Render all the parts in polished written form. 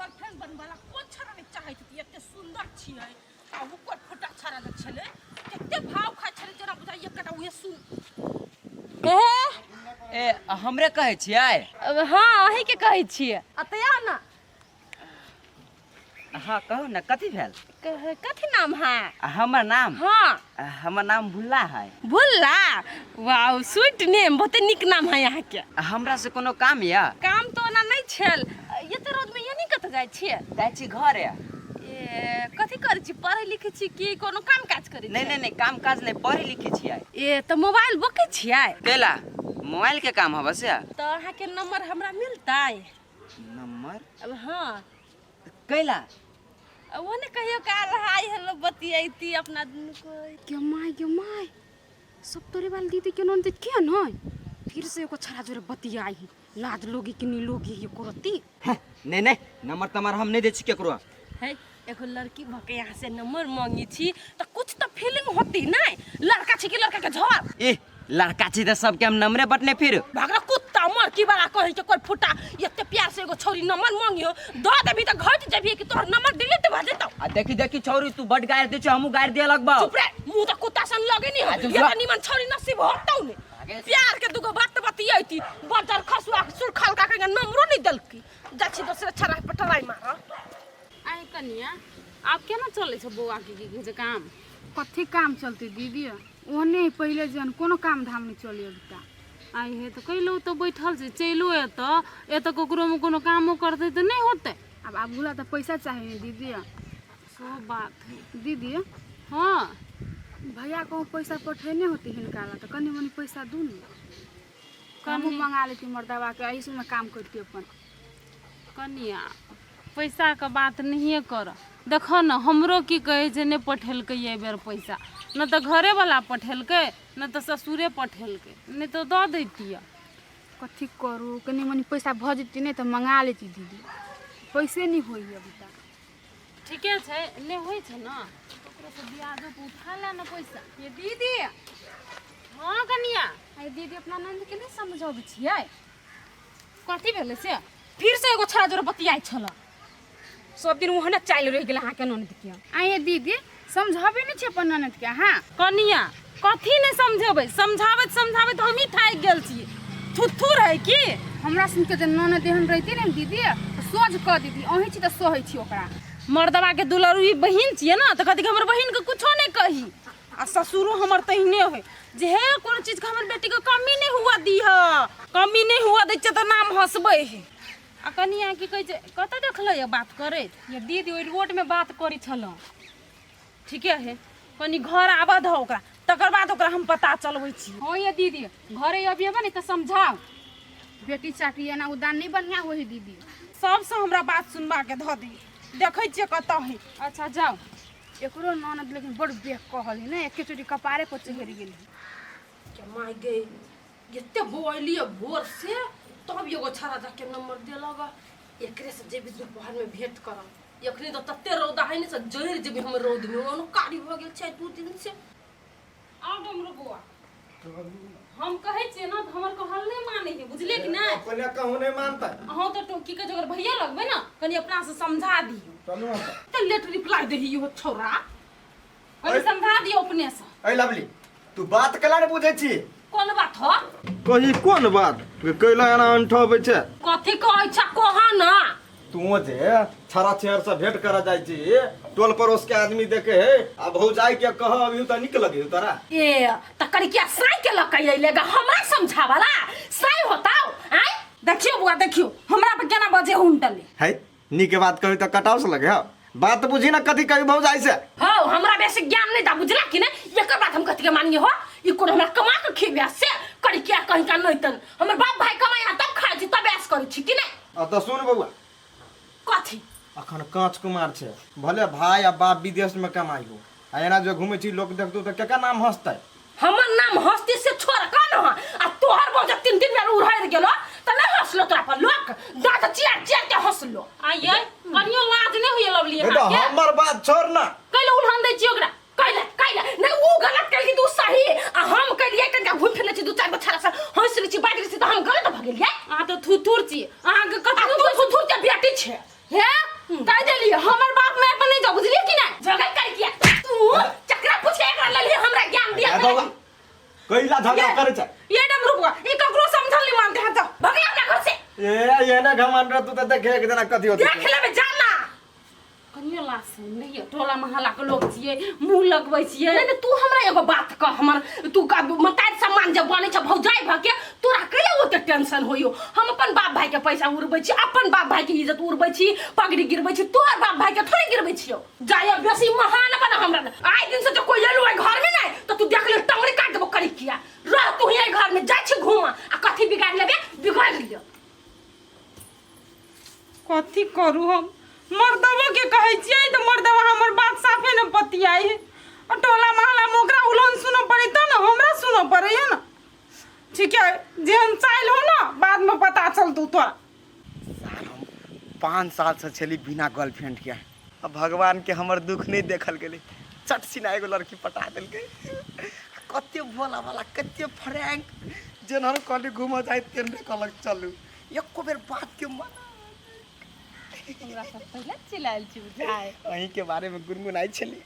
Girlfriend बनबला कोन छड़ा नहि चाहैत हेतै, एते सुन्दर छियै आ ओकर फोटा छड़ा जे छलै कते भाव खाइ छलै जेना बुझाइ एकटा उहे सुन ए। ए, हमरे कहै छियै? हँ, अहीँके कहै छियै, अतऽ आउ ने। हाँ, कहू ने, कथी भेल? कथी नाम है? हमर नाम? हाँ। हमर नाम भुल्ला है। भुल्ला, वाओ, स्वीट नेम, बहुते नीक नाम है अहाँके। हमरा से कोनो काम यऽ? काम तो ओना नहि छल। एते रौद में ये कतऽ जाइ छियै? जाइ छी घर। ए, कथी करै छी? पढ़ै लिखै छी कि कोनो काम काज करै? नहि नहि नहि, काम काज नहि, पढ़ै लिखै छियै। ए, तऽ मोबाइल बोकै छियै? केला मोबाइल के काम हबे से? तऽ अहाँके नंबर हमरा मिलतै? नंबर? अब हाँ। कैला? वो ने कहियो काल हाय हेलो बतियैती अपना दुनू कोई। के my, गे my, सब तोरे वाली दीदी के ननद के न फिर से एगो छड़ा जोरे बतियाई है, लाज लोगी कि नहीं लोगी ये करती। नहीं नहीं, नंबर तमर हम नहीं दै छी केकरो। है, एगो लड़की भके यहाँ से नंबर मांगी छी तो कुछ तो फीलिंग होती नहीं। लड़का छी कि लड़का के झोर? ए, लड़का छी तऽ सबके हम नंबरे बटने फिर। भागरा कुत्ता मर की बड़ा कहि के कोई फुटा, एते प्यार से एगो छौरी नंबर मांगियो द देबी त घट जेबी कि तोहर नंबर डिलीट भ जेतौ। आ देखी देखी छौरी, तू बड गारि दै छ, हमहूँ गारि दिए लगबौ। चुप रे, मुंह त कुत्ता सन लगे नहीं हो। आ, चुप ये रह। त निमन छौरी नसीब होतौ ने। प्यार के दुगो बात बतियैती, बजर खसुआ सुरखल का के नंबरो नहीं देलकी। जा छी दोसरे छड़ा पर टराई मार। आइ कनिया, आब केना चलै छौ बौआ के, की कहै छै काम? कथी काम चलतै दीदी, ओहने ही पहिले जेहन, कोनो काम धाम नहि चलै अभी तक। आइ हे, तऽ कैलो तऽ बैठल छै, चलिओ एतऽ एतऽ ककरोमे कोनो कामो करतै तऽ नहि होतै। आब आबुला तऽ पैसा चाही ने दीदी। सेहो बात है। दीदी। हाँ। भैया कहूँ पैसा पठेने होती हिनका ला, तऽ कनि मनि पैसा दू ने, हमहूँ मंगा लेती मर्दबा के, एहि काम करती अपन। कनिया, पैसाके बात नहिए कर। देखऽ ने, हमरो की कहै छै, नहि पठेलकै एहि बेर पैसा, नहि तऽ घरेवला पठेलकै, नहि तऽ ससुरे पठेलकै, नहि तऽ दऽ दैतियै। कथी करू, कनि मनि पैसा भऽ जेतै नहि तऽ मंगा लेती दीदी, पैसे नहि होइए अभी तक। ठीके छै, नहि होइ छै ने ककरोसँ ब्याजो पर उठा ले ने पैसा। ये दीदी। हाँ कनिया। अरे दीदी, अपना ननद के नहि समझाबै छियै? कथी भेलै से? फिर से एगो छड़ा जोर बतियाइ छल, सब दिन ओहने चालि रहि गेल अहाँके ननद के। आइए दीदी, समझाबै नहि छै अपन ननद के अहाँ? कनिया, कथी नहि समझेबै? समझाबैत समझाबैत हमही थाकि गेल छी। थुथू रहै की? हमरा सुनके जे ननद एहन रहिती ने दीदी, तऽ सोझ कऽ दीदी। अहीं छी तऽ सहै छी ओकरा। मर्दबा के दुलरुई बहिन छियै ने, तऽ कहती कि हमर बहिन के कुछो नहि कही। आ ससुरो हमर तहिने होइ जे हे, कोनो चीजके हमर बेटीके कमी नहि हुअ दीह। कमी नहि हुअ दै छियै तऽ नाम हँसबै है। आ कनिया, की कहै छै, कतऽ देखलै बात करैत? ये दीदी, ओहि रोडमे बात करै छलहुँ। ठीके है, कनि घर आबऽ दह ओकरा, तकर बाद ओकरा हम पता चलबै छी। हँ ये दीदी, घरे अबियबै ने तऽ समझाउ। बेटी चाटी एना उदान नहीं बढ़िया होइ है दीदी। सबसँ हमरा बात सुनबाके धऽ दी, देखै छियै कतऽ है। अच्छा जाउ। एकरो ननद लेकिन बड़ बेक कहल है ने, एके चोटी कपारे पर चढ़ि गेल है। के my गे, एते बौअलियै भोर से, तब एगो छड़ा जाके नंबर देलक। एकरे से जेबी दोपहर में भेंट करब। एखनी तऽ तते रौदा है ने से जरि जेबी हम रौद में, ओनो कारी भऽ गेल छै 2 दिन से। आउ डमरू बौआ, हम कहै छियै ने तऽ हमर कहल नहि मानै है, बुझलियै कि नहि? अपने कहूँ नहीं मानता। अहाँ तऽ की कहै छै, ओकर भैया लगबै ने, कनि अपना से समझा दियौ। चलू हम तऽ। तऽ लेट रिप्लाई देही इहो छौड़ा। कनि समझा दियौ अपने से। ऐ लवली, तू बात कला ने बुझै छी? कोन बात हो? कही कोन बात कैला एना अंठबै छै? कथी कहै छ, कह ना। तू जे छड़ा छेड़ से भेंट करे जाइ छी, टोल पड़ोस के आदमी देखे है, आ भौजाई के कह अभी तऽ निक लगे तोरा? ए, त करिकिया साई के लक अइले गा हमरा समझावला साई होताओ आय। देखियो बुआ, देखियो हमरा पर केना बजे हुनटले। है, नीक बात कही तऽ कटाव से लगे हो। बात बुझी ना, कथी कही भौजाई से? हो, हमरा बेसी ज्ञान नहीं दा, बुझला कि नहीं? एकर बात हम कथी के मानिए हो? ई कोन हमरा कमा के खिबिया से करिकिया कहीं का नहीं तन हमर बाप भाई कमाई हा तब खाइ छी, तब ऐश करै छी कि नहीं? आ तऽ सुन बौआ। कथी? अखन काँच कुमार छै, भले भाई आ बाप विदेश में कमाई हो, आ एना जे घूमै छी, लोक देखतौ तऽ केकर नाम हंसतै? हमर नाम हंसती से छोड़ का न, आ तोहर बौजा तीन तीन बेर उड़ैर गेलो त नहीं हंसलो तोरा पर लोक, दांत चियार चियार के हंसलो। आइए, कनियो लाज नहि होइए लवली हे तऽ अहाँके? हमर बात छोड़ ना। कैले उल्हन दै छियै ओकरा? कैले कैले नहीं, ऊ गलत कैलकी तू सही, आ हम कैलिए कनिका घूम फिर ले छी, दू चार गो छड़ा से हंस ले छी, बाजि ले छी, त हम गलत भ गेलिए? अहाँ तऽ थुथुर छी, अहाँके आ कतनो तू थुथुर के बेटी छे। हे, देखिए हमर बाप माय पर नहीं जाओ बुझलिए कि नहीं झगड़ा कर किया तू चकरा पूछ के एकरा ललिए हमरा ज्ञान दिया बाबा कैला झगड़ा करे छै ये डमरू बुआ ई ककरो समझल नहीं मानते हैं जाओ भगला अपना घर से ए ये ना घमंड रह तू त देखे एक जना कथी होते देख लेबे जाना कनियो लाश नहीं है टोला मोहल्ला के लोग छियै मुंह लगबै छियै नहीं नहीं तू हमरा एगो बात कह हमर तू का मतार सम्मान जब बनै छ भौजाई भ के तोरा कैला ओते टेंशन होइयो हम अपन बाप भाई के पैसा उड़बै छी अपन बाप भाई के इज्जत उड़बै छी पगड़ी गिरबै छी तोहर बाप भाई के थोड़े गिरबै छियौ जाय बेसी महान बना हमरा आइ दिन से जो कोई एलो है घर में नहीं तो तू देख ले टंगड़ी काट देबो करी किया रह तू ही घर में जाइ छी घूम आ कथी बिगाड़ लेबे बिगाड़ लियो कथी करू हम मर्दबो के कहै छियै तऽ मर्दबा हमर बात साफे ने पतियाइ है आ टोला मोहल्ला में ओकरा उलहन सुनऽ पड़े तब ने हमरा सुनऽ पड़े है ना ठीक है जेहन चाइल हो ना बाद में पता चलतौ तोरा साल हम 5 सालसँ छली बिना गर्लफ्रेंडके आ भगवानके हमर दुख नहि देखल गेलै चट सिना एगो लड़की पटा देलकै आ कते भोला वाला कते फ्रैंक जेनहर कहली घूमऽ जाइ तेनरे कहलक चलू एको बेर बातके मना हमरा सब पहिले चिल्लायल छी बुझाय अहीँके बारेमे गुनगुनाइ छली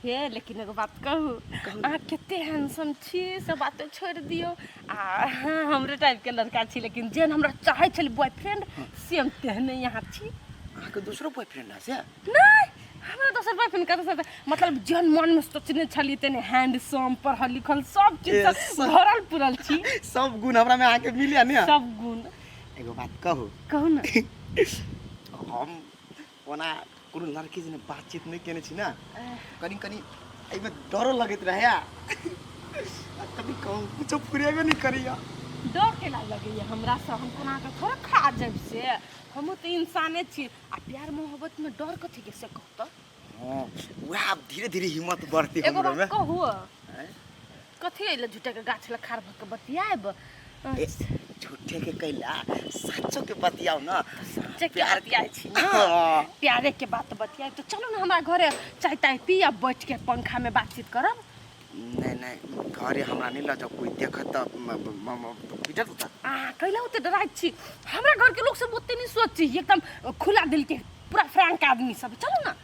हे लेकिन एगो बात कहू अहाँ कते हैंडसम छी सब बात तऽ छोड़ि दियौ आ अहाँ हमरे टाइपके लड़का छी लेकिन जेहन हमरा चाहै छली बॉयफ्रेंड सेम तेहने यहाँ छी अहाँके दोसरो बॉयफ्रेंड है से नहि हमरा दोसर बॉयफ्रेंड कतऽ से मतलब जेहन मनमे सोचने छली तेहने हैंडसम पढ़ल लिखल सब चीज ए, से भरल पुरल छी सब गुण हमरामे अहाँके मिल ने सब गुण एगो बात कहू कहू ने हम ओना कोनो लड़की जेना बातचीत नहि केने छी ने कनि कनि एहिमे डरो लगैत रहै आ कभी कहूँ कुछो फुरेबे नहि करैया डर केना लगैया हमरासँ हम कोना कऽ थोड़े खा जायब से हमहूँ तऽ इंसाने छी आ प्यार मोहब्बतमे डर कथीके से कहू तऽ हँ वएह आब धीरे धीरे हिम्मत बढ़तै एगो हमरोमे बात कहू कथी अइले झूठे के गाछ लग खाड़ भऽ के बतियाएब ए, झूठे के कैला सच्चो के बतियाओ ना सच्चे के प्यार बतियाइ छी ना हाँ। प्यारे के बात बतियाइ तो चलो ना हमरा घरे चाय ताय पी आ बैठ के पंखा में बातचीत करब नहीं नहीं घरे हमरा नहीं लऽ जाओ कोई देखत तऽ पीटत उतत आ कैला ओते डराइत छी हमरा घर के लोग सब ओते नहीं सोची एकदम खुला दिल के पूरा फ्रैंक आदमी सब चलो ना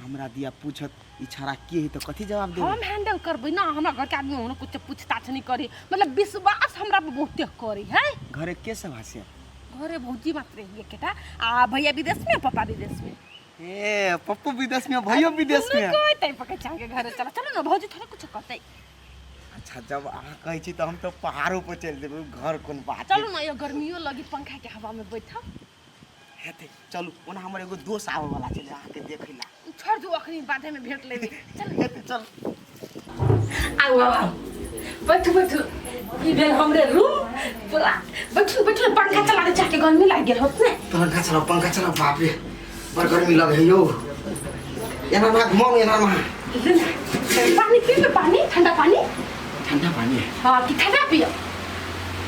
हमरा दिया पूछत ई छाड़ा के है तऽ कथी जवाब देबै हम हैंडल करबै ना हमरा घर के आदमी हमरा कुछ पूछताछ नहीं करी मतलब विश्वास हमरा पर बहुते करी है घरे के सब हसे घरे भौजी मात्र रही एकेटा आ भैया विदेश में पापा विदेश में ए पप्पू विदेश में भैयो विदेश में कोई तय पकड़ चाहे घरे चला चलो ना भौजी थोड़ा कुछ कहते अच्छा जब अहाँ कहै छी तऽ हम तऽ पहाड़ो पर चलि जेबै घर कोन बात चलू ना ये गर्मियों लगी पंखा के हवा में बैठब हेतै चलू ओना हमर एगो दोस्त आबै वाला छलै अहाँके देखै ला छोड़ दू अखनी बाधे में भेंट लेबे चल हेतै चल आउ आउ आउ बैठू बैठू ई भेल हमरे रूम पूरा बैठू बैठू पंखा चला दे चाहे गर्मी लागि गेल होत ने पंखा चलाउ पंखा चलाउ बाप रे बड़ गर्मी लगे है यौ एना ना घुमाउ एना ना पानी पीबे पानी ठंडा पानी ठंडा पानी हाँ कि ठंडा पियो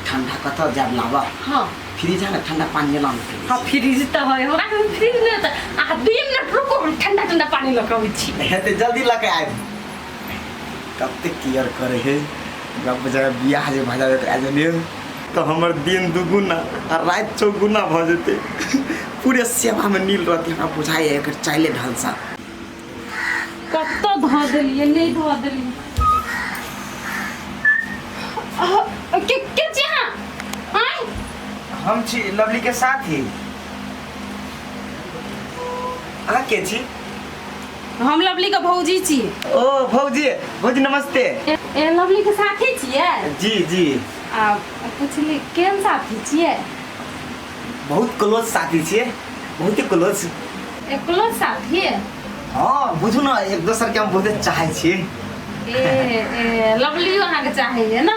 ठंडा कतऽ जायब लाबऽ हाँ फ्रिज है ना ठंडा पानी लाम हाँ फ्रिज तऽ है हमरा घर में फ्रिज नहि तऽ अहाँ 2 मिनट रुकू हम ठंडा ठंडा पानी लऽ कऽ अबै छी हेतै जल्दी लऽ के आबि कते केयर करे है गप जगह बियाह जे भऽ जाबे एकरा जने तऽ हमर दिन दुगुना आ राति चौगुना भऽ जेतै पूरे सेवामे नील रहतै हमरा बुझाइए एकर चाइले ढलसा कतऽ धऽ देलियै नहि धऽ देलियै के छी अहाँ आँय हम छी लवली के साथी अहाँ के छी हम लवली के भौजी छी ओ भौजी भौजी नमस्ते ए लवली के साथी छियै जी जी आ पुछली केहन साथी छियै बहुत क्लोज साथी छियै बहुते क्लोज एकलो साथी हँ बुझू ने एक दोसर के हम बहुते चाहै छियै ए ए लवलियो अहाँके चाहैए ने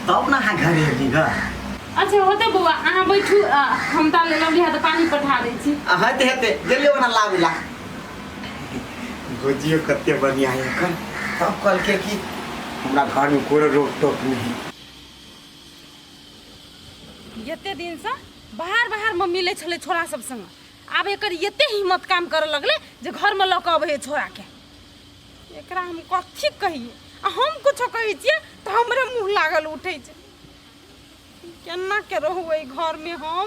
तब ने अहाँ घरे एली ग अच्छा होतै बौआ अहाँ बैठू हम ताले लवली हाथ पानी पठा दै छी आ हेतै हेतै गेलियै ओना लाबी ला भौजियो कते बढ़िया है एकर तब कहलकै कि हमरा घरमे कोनो रोक टोक नहीं एते दिनसँ बाहर बाहरमे मिलै छलै छोरा सब संग आब एकर एते हिम्मत काम करऽ लगलै जे घरमे लऽ कऽ अबै है छोराके एकरा हम कथी कहियै आ हम कुछो कहै छियै तऽ हमरे मुँह लागल उठै छै केना के रहू एहि घरमे हम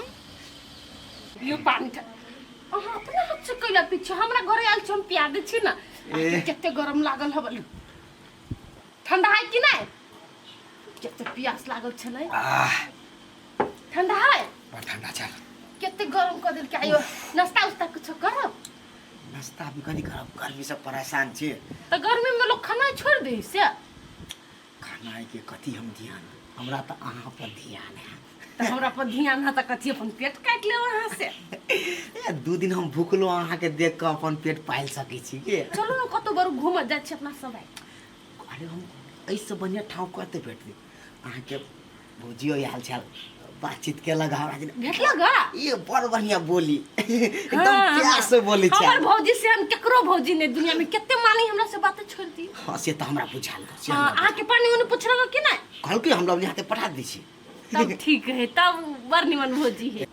लियौ पानी अहाँ अपना हाथ से कैला पीछे हमरा घरे आयल छी हम पिया दै छी ना। ए। कते गरम लागल हबल, ठंडा है कि नहीं? कते प्यास लागल छलै। आह। ठंडा है? बड़ ठंडा छल। कते गरम कऽ देलकै। आयो नाश्ता उस्ता कुछो करब? नाश्ता भी कथी करब, गर्मी से परेशान छी। तऽ गर्मी में लोग खाना छोड़ दे से? खाना के कथी हम ध्यान, हमरा तऽ अहाँ पर ध्यान है। तऽ हमरा पर ध्यान है तऽ कथी अपन पेट काटि लेब अहाँ से? ए, 2 दिन हम भूखलो अहाँके देख कऽ अपन पेट पालि सकै छी के। चलू ने कतौ बरू घूमऽ जाइ छी अपना सब आइ। अरे हम एहिसँ बढ़िआँ ठाउँ कतऽ भेटतै अहाँके? भौजियो आयल छल, बातचीत केलक हमरा जेना। भेटल गा? ये बड़ बढ़िया बोली, एकदम प्यार से बोली हमर छल। भौजी से हम केकरो भौजी नहीं दुनिया में, कते मानी हमरा से बातें छोड़ दी। हाँ, से तऽ हमरा बुझायल से। हाँ, हमरा अहाँके पानी उनी पुछलक कि नहीं? कहलकै, हम लवली हाथे पठा दै छी। तब ठीक है, तब बड़ निमन भौजी है।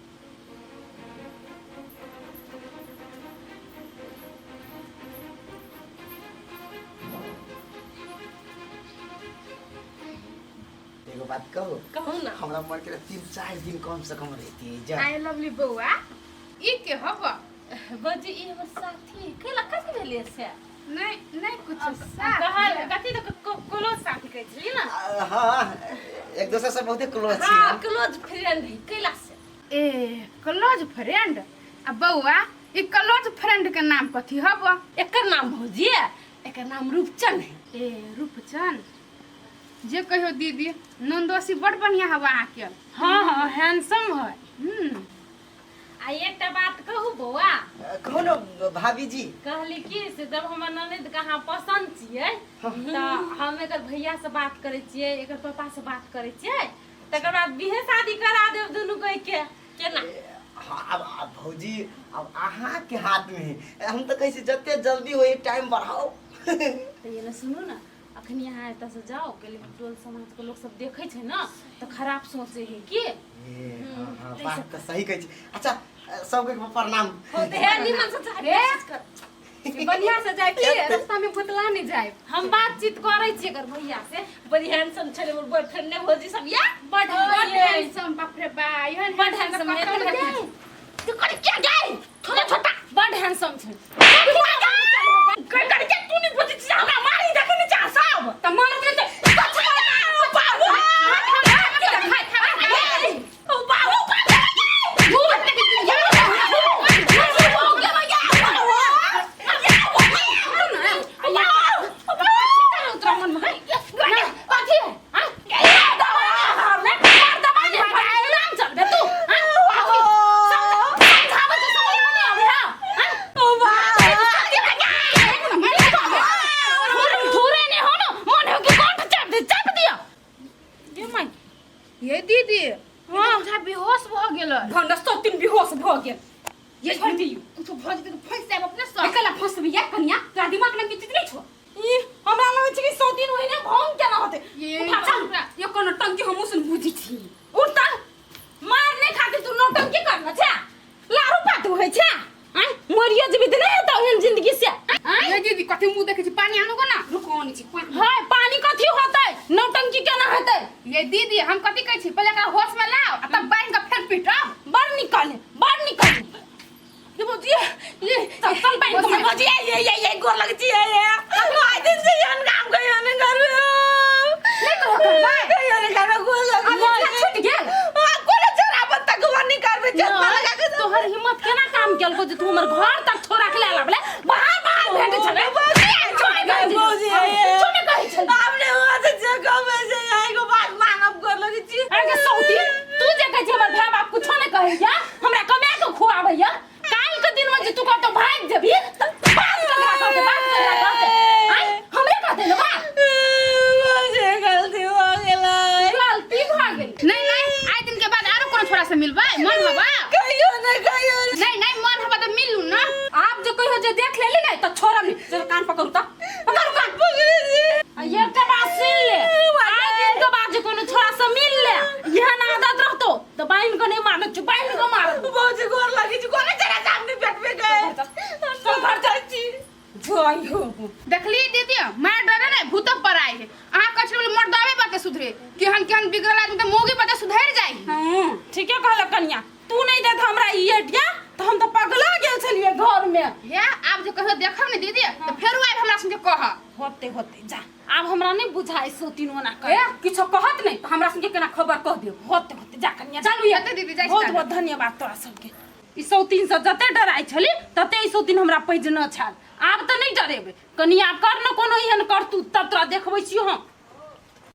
एगो बात कहू? कहू ना। हमरा मन के 3-4 दिन कम से कम रहती जा। I love you बौआ, ई के हब? भौजी, ई हमर साथी है। कैला कथी भेलै से? नहीं नहीं, कुछ कहल कथी तऽ क्लोज साथी कहै छली ना? हाँ, एक दोसर से बहुते क्लोज छी। हाँ, क्लोज फ्रेंड है, कैला से? ए, क्लोज फ्रेंड। आ बौआ, ई क्लोज फ्रेंड के नाम कथी हब? एकर नाम भौजी है, एकर नाम रूपचंद है। ए रूपचंद, जे कहियो दीदी, नंदोसी बड़ बढ़िया हवा अहाँके। हाँ हाँ, हैंडसम है। हम्म। आ एकटा बात कहू बौआ? कहू ने भाभी जी। कहली कि से जब हमर ननद के अहाँ पसंद छियै तऽ हम एकर भैया से बात करै छियै, एकर पापा से बात करै छियै, तकर बाद बिहे शादी करा देब दुनू कोई के। केना? हाँ, अब भौजी, अब अहाँके हाथ में है। हम तऽ कहै छी जते जल्दी होई टाइम बढ़ाओ। तऽ ये ने सुनू ने, अखन यहाँ एतऽ से जाओ के लिए टोल समाज के लोग सब देखै छै ने तऽ खराब सोचे है की। ए, हाँ, हाँ, बात तऽ सही कहै छी। अच्छा, सबके प्रणाम। हे, निमन से चाहे कोशिश कर। बढ़िया से जाए कि रास्ता में भुतला नहीं जाए। हम बातचीत करै छियै एकर भैया से। बड़ी हैंडसम छलै हमर बॉयफ्रेंड ने भौजी सब या। बड़ बड़ हैंडसम, बाप रे बा, एहन बड़ हैंडसम है। कतौ नहीं। तू कर क्या गई छोटा छोटा? बड़ हैंडसम छै। कर कर के तू नहीं बुझै छी, हमरा मारी देखे नहीं चाह सब। तऽ मारत नहि तऽ बाबू बाबू तोरा मन में है कथी है? हाँ? चल तू समझाबै तऽ समझ में नहीं आबै। हाँ, थोड़े नहीं हो ना मन हो कि कंठ चाप दे, चाप दिया ये माई। ये दीदी, हाँ, बुझा बेहोश भऽ गेल। भंडस तो तीन बेहोश भऽ गेल। ये छोड़ दियौ। कुछो भऽ जेतै तऽ फँसि जायब अपने सब। एकला फंसबी या कनिया, तोरा दिमाग में किछु नहीं छौ। ई हमरा लगै छै कि 100 दिन ओहिने भंग केना होतै। ये उठा चल, ये कोनो टंकी हमहूँ सुन बुझी छी। उठ त, मार नहीं खातिर तू नौटंकी करना छे, लारू पातू होइ छे। आँय, मरियो जेबी तऽ नहीं हेतौ एहन जिंदगी से। आँय? ये दीदी, कथी मुँह देखै छी? पानी आनू गो ना। रुको, आनै छी पानी। हाय, पानी कथी होतै? नौटंकी केना हेतै? ये दीदी, हम कथी कहै छी, पहिले एकरा होश में लाओ आ तब बान्हि कऽ फेर पीटब। बड़ निकाले, बड़ निकाले। ये भौजी, ये चल चल, बान्हि कऽ मार। भौजी, ये ये ये गोर लग छी ये। आइ दिन से एहन काम कहियो ने करबै। नहीं कहो करबै। कहियो ने करबै, गोर लग। आब छूट गेल। आ कोनो छोरा पर तकबो नहीं करबै, चश्मा लगा के। तोहर हिम्मत केना काम केलको जे तू हमर घर तक छोरा के ले लाबले? बाहर बाहर भेटे छले। भौजी, कुछो नहि कहै छले। आपने वहाँ से जगह में से एगो बात मांगब कर लगे छी। अरे सौती, तू जे कहै छी हमर भाय बाप कुछो नहि कहैया, हमरा कमा के खुआबैया, काल्हि के दिन में जे तू कतौ भागि जेबही तऽ बात ककरा कहतै? बात ककरा कहतै? आँय, हमरे कहतै ने बात? भौजी, गलती हो गेलै। गलती भऽ गेल। नहीं नहीं, आइ दिन के बाद आरो कोनो छोरा से मिलबै मन हवा? कहियो ने, कहियो ने। नहीं नहीं, मन हवा तऽ मिलू ना। आब जे कहियो जे देख लेली ने तऽ छोड़ब नहि। जरा कान पकड़ू तऽ, पकड़ू कान। आ एकटा बात सुन ले, आइ दिन के बाद जे कोनो छोरा से मिल ले, एहन आदत रहतो तऽ बान्हि कऽ नहि मारने छियौ, बान्हि कऽ मारब। भौजी। कह। होते होते जा, आब हमरा नहि बुझाइ सौतीन ओना कर। ए, किछो कहत नहि तऽ हमरा संगे केना खबर कह देब। होते होते जा कनिया। चलू जा। हेतै दीदी, जाइ छी बहुत ताले। बहुत धन्यवाद तोरा सबके। ई सौतीन से जते डराइ छली तते ई सौतीन हमरा पैज न छल। आब तऽ नहि डरेबै कनिया, कर न कोनो एहन करतू तब तोरा देखबै छियौ हम।